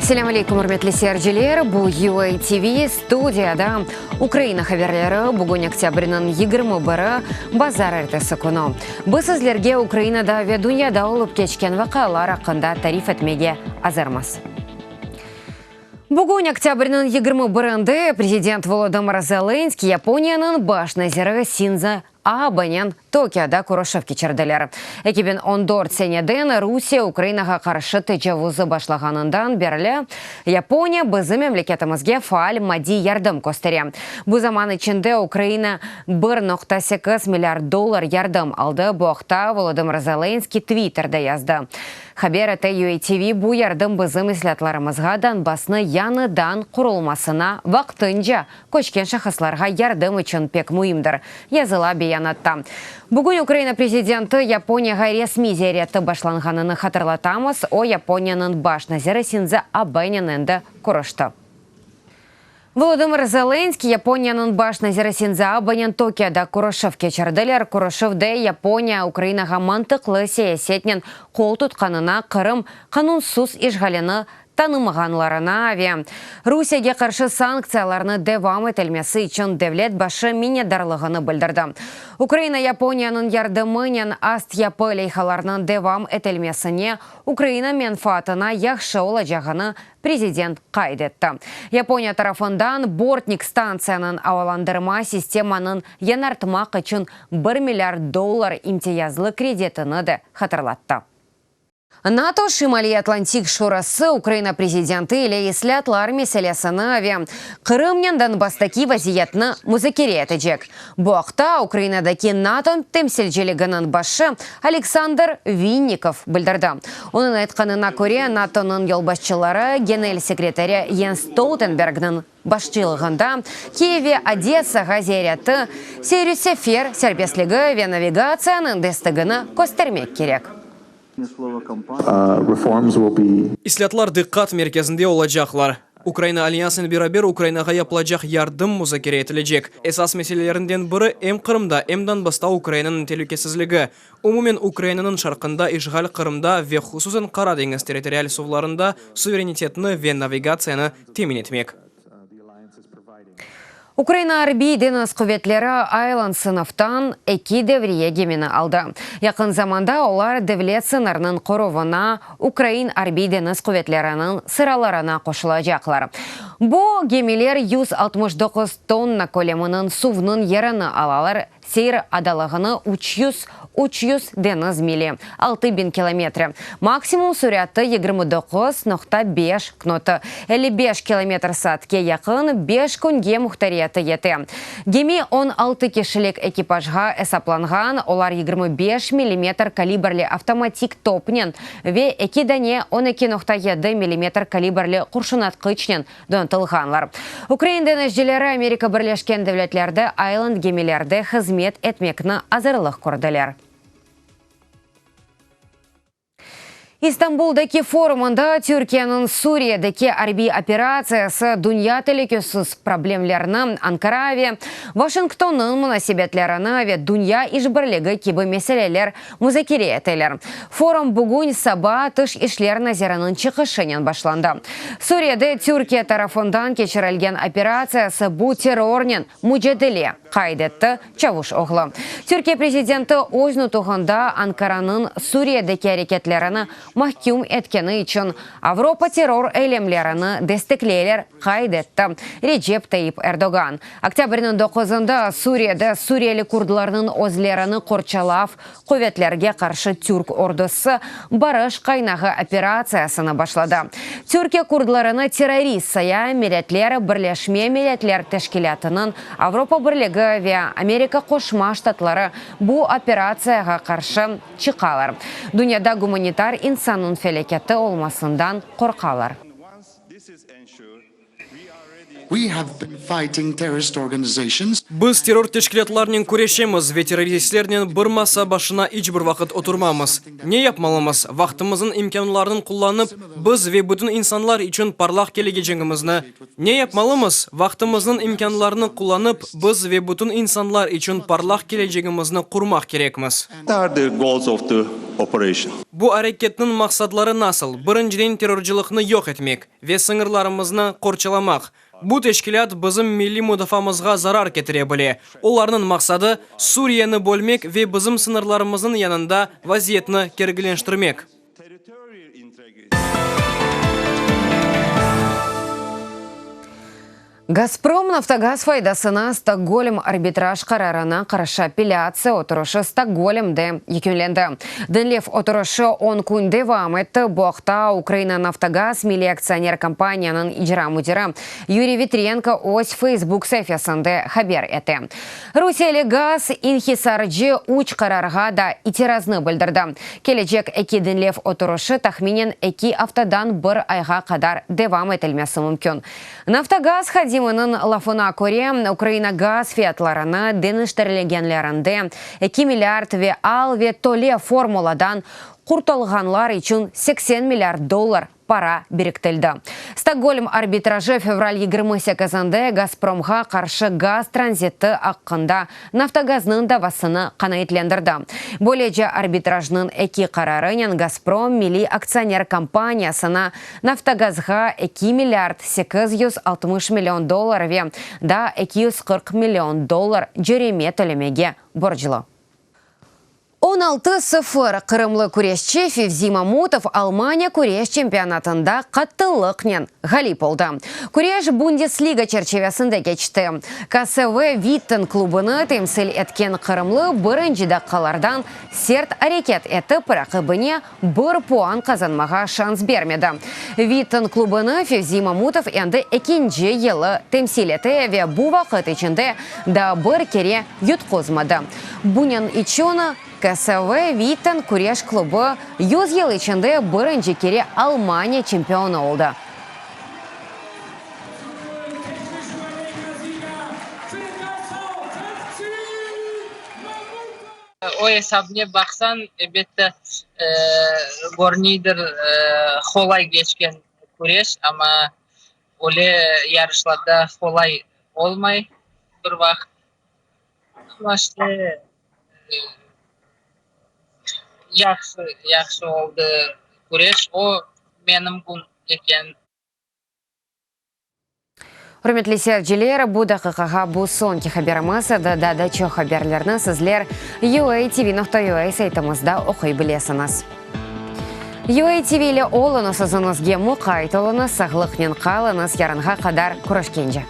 Selâm aleykum, ürmetli seyirciler! Bu UA TV, studiyada Ukraina haberleri, bugün oktâbrniñ yigirmi biri, bazarertesi künü. Biz sizlerge Ukrainada ve dünyada olıp keçken vaqialar aqqında tarif etmege azırmız. Bugün oktâbrniñ yigirmi birinde prezident Volodımır Zelenskıy Yaponiyanıñ baş naziri Sindzo Aabenen Tokioda körüşüv keçirdiler. 2014 seneden Rusiye Ukrainağa qarşı tecavuzı başlağanından berli Yaponiya bizim memleketimizge faal maddiy yardım köstere. Bu zaman içinde Ukraina 1,8 milliard dollar yardım aldı, bu aqta Volodımır Zelenskıy Twitterde yazdı. Haber ete UATV, bu yardım bizim islâtlarımızğa Donbassnı yañıdan qurulmasına vaqtınca köçken şahıslarğa yardım içün pek müimdir, yazıla beyanatta. Bugün Ukraina prezidenti Yaponiyağa resmiy ziyareti başlanğanını hatırlatamız, o, Yaponiyanıñ baş naziri Sindzo Abenen endi körüşti. Volodımır Zelenskıy Yaponiyanıñ baş naziri Sindzo Abenen Tokioda körüşüv keçirdiler. Körüşüvde Yaponiya Ukrainağa mantıqlı siyasetnen qol tutqanına, Qırım qanunsız işğalini tanımağanlarına ve Rusiyege qarşı sanktsiyalarnı devam etilmesi içün devlet başı minnetdarlığını bildirdi. Ukraina Yaponiyanıñ yardımınen astyapı leyhalarnıñ devam etilmesine Ukraina menfaatına yahşı olacağını prezident qayd etti. Yaponiya tarafından Bortnik stantsiyanıñ avalandırma sistemanıñ yañartmaq içün bir milliard dollar imtiyazlı kreditini de hatırlattı. NATO Şimaliy Atlantik Şurası Ukraina prezidenti ile islâatlar meselesini ve Qırımnen Donbasstaki vaziyetni muzakere etecek. Bu aqta Ukrainadaki NATO temsilciliginiñ başı Aleksandr Vinnikov bildirdi. Onıñ aytqanına köre, NATOnıñ yolbaşçıları genel sekreteri Jens Stoltenbergniñ başçılığında Kiyev ve Odessağa ziyareti seyrüsefer serbestligi ve navigatsiyanıñ destegini köstermek kerek. İslâtlar diqqat merkezinde olacaqlar. Ukraina Alyansınen beraber Ukrainağa yapılacaq yardım muzakere etilecek. Esas meselelerinden biri em Qırımda, em Donbassta Ukrainanıñ telükesizligi. Umumen Ukrainanıñ şarqında işğal Qırımda ve hususan Qara deñiz territorial suvlarında suverenitetni ve navigatsiyanı temin etmek. Ukraina Arbiy deñiz quvetleri Aylan sınıftan eki devriye gemini aldı. Yaqın zamanda olar devlet sıñırınıñ qoruvına Ukrain Arbiy deñiz quvetleriniñ sıralarına qoşulacaqlar. Bu gemiler 169 tonna köleminiñ suvnıñ yerini alalar, Seyir adalığını üç yüz, 300, deñiz mili, 6000 kilometre, maksimum süratı 29,5 knotı, 55 kilometr saatke yaqın, beş künge muhtariyeti yete. Gemi 16 kişilik ekipajğa esaplanğan, olar 25 millimetr kalibrli avtomatik topnen ve eki dane 12,7 millimetr kalibrli qurşunatqıçnen donatılğanlar. Ukrain deñizcileri Amerika Birleşken Devletlerde Ayland gemilerde hızmet etmekni azırlıq kördiler. İstanbuldaki forumında Türkiyeniñ Suriyedeki arbiy operatsiyası dünya telükesiz problemlerini, Ankara ve Vaşingtonnıñ munasebetlerini ve dünya işbirligi kibi meseleler muzakere eteler. Forum bugün saba Tış işler naziriniñ çıqışınen başlandı. Suriyede Türkiye tarafından keçirilgen operatsiyası bu terrornen mücadele, qayd etti Çavuşoğlu. Türkiye prezidenti öz nutuğında Ankaranıñ Suriyedeki areketlerini mahküm etkeni içün Avropa terror eylemlerini destekleyler, qayd etti Recep Tayyip Erdoğan. Oktâbrniñ doquzında Suriyede suriyeli kurdlarnıñ özlerini qorçalav quvetlerge qarşı türk ordusı Barış qaynağı operatsiyasını başladı. Türkiye kurdlarını terrorist saya, Milletler Birleşme Milletler Teşkilâtınıñ, Avropa Birligi ve Amerika Qoşma Ştatları bu operatsiyağa qarşı çıqalar, dünyada gumanitar insannıñ felâketi olmasından qorqalar. Biz terror teşkilâtlarnen küreşemiz ve terroristlernen bir masa başına iç bir vaqıt oturmamız. Ne yapmalımız? Vaqtımıznıñ imkânlarını qullanıp, biz ve bütün insanlar içün parlaq kelecegimizni Ne yapmalımız? Vaqtımıznıñ imkânlarını qullanıp, biz ve bütün insanlar içün parlaq kelecegimizni qurmaq kerekmiz. operation. Bu areketniñ maqsadları nasıl? Birinciden terrorcılıqnı yoq etmek ve sıñırlarımıznı qorçalamaq. Bu teşkilât bizim milliy mudafaamızğa zarar ketire bile. Olarnıñ maqsadı, Suriyeni bölmek ve bizim sıñırlarımıznıñ yanında vaziyetni kergilenştirmek. Gazprom Naftogaz faydasına Stokgolm arbitraj qararına qarşı apellâtsiya oturışı Stokgolmde yekünlendi. Diñlev oturışı on kün devam etti. Bu aqta Ukraina Naftogaz milliy aktsioner kompaniyanıñ icra müdiri Yuriy Vitrenko öz Facebook saifesinde haber ete. Rusiyeli gaz inhisarcı üç qararğa da itiraznı bildirdi. Kelecek eki diñlev oturışı tahminen eki aftadan bir ayğa qadar devam etilmesi mümkün. Naftogaz hadiminiñ lafına köre, Ukraina gaz fiyatlarını deñiştirilegenlerinde eki milliard ve al ve töle formuladan qurtulğanlar içün 80 milliard dollar para biriktildi. Stokgolm arbitrajı fevral 28-nde Gazpromğa qarşı gaz tranziti aqqında Naftogaznıñ davasını qanaitlendirdi. Böylece, arbitrajnıñ eki qararınen Gazprom milliy aktsioner kompaniyasına Naftogazğa eki milliard 860 million dollar ve daa 240 million dollar cöreme tölemege borclu. 16, 0, Qırımlı küreşçi Fevzi Mamutov Almaniya küreş çempionatında qattılıqnen ğalip oldı. Küreş Bundesliga çerçivesinde keçti. KSV Witten klubını temsil etken qırımlı birinci daqqalardan sert areket etip, raqibine bir puan qazanmağa şans bermedi. Witten klubını Fevzi Mamutov endi ekinci yılı temsil ete ve bu vaqıt içinde daa bir kere yutquzmadı. Bunıñ içün KSV Witten küreş klubu 100 yıl içinde birinci kere Almaniya çempionı oldı. O esabne baqsañ, elbette, körüniydir qolay keçken küreş, amma öyle yarışlarda qolay olmay bir vaqıt. Amma işte yahşı, yahşı oldı küreş, o menim kün eken. Ürmetli seyirciler, bu daqiqağa bu soñki haberimiz edi. Daa da çoq haberlerni sizler uatv.ua saytımızda oquy bilesiñiz. UATV ile oluñız, özüñizge muqayt oluñız, sağlıqnen qalıñız, yarınğa qadar körüşkence.